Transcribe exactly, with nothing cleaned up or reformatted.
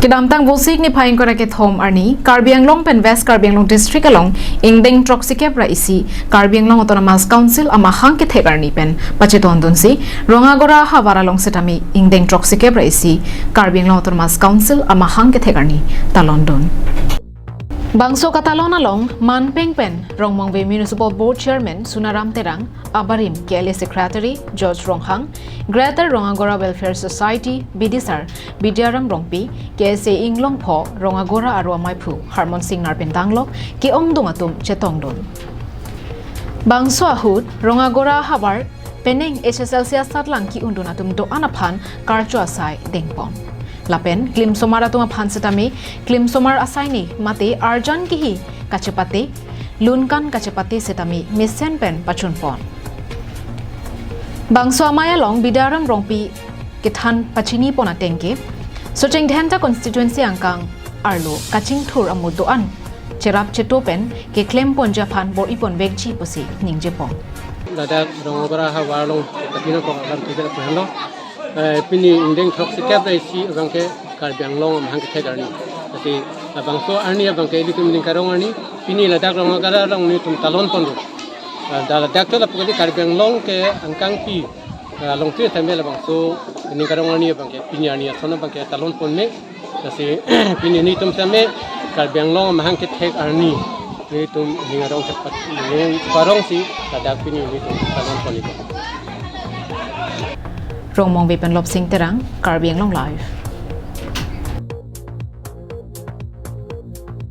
Kedamtang Vosik niphai ingkoi ra kethom arni Karbi Anglong pen West Karbi Anglong District along ingdeng throksikep ra isi Karbi Anglong Autonomous Council amahang kethek arni pen pachetongdunsi Rongagora havar along setame ingdeng throksikep ra isi Karbi Anglong Autonomous Council amahang kethek arni talondun. Bangso katalon along manpeng pen Rongmongve Municipal Board Chairman Sunaram Terang, abarim K L A Secretary George Ronghang, Greater Rongagora Welfare Society Bidisar Bidyaram Rongpi, K S A Inglongpho Rongagora aru amaiphu Harmon Singnar pen danglok ke-ongdung atum chetongdun. Bangso ahut Rongagora havar penang H S L C asatlang ki-undun atum do-an aphan karcho asai dengpon. Lapen klimsomar atum aphan setame klimsomar asai ne mate arjan kihi kachepate, lunkan kachepate setame mesen pen pachunpon. Bangso amei along Bidyaram Rongpi kethan pachinipon ateng ke, Socheng Dhenta constituency angkang arlo kachingthur amo do-an cherap cheto pen keklemponji aphan bor-iponvekji pusi ningjepon. Ladak Rongagora havar along katina kok alam tiga puluh lo. Eh, pini ingdeng throksikep ra isi abang ke Karbi Anglong amahang kethek arni. Tapi labangso arni abang ke ilitum ning karong arni. Pini ladak Rongagora along nelitum talonpon do. Eh, da ladak to lapu kali Karbi Anglong ke angkangpi, eh, along tu sambil labangso ning karong arni abang ke pini arni ason abang ke talonpon me. Lasi pini nelitum same Karbi Anglong amahang kethek arni nelitum ning arong cepat ning parong si ladak pini nelitum talonpon iko. Rongmongve pen Lopsing Terang, Karbi Anglong Live.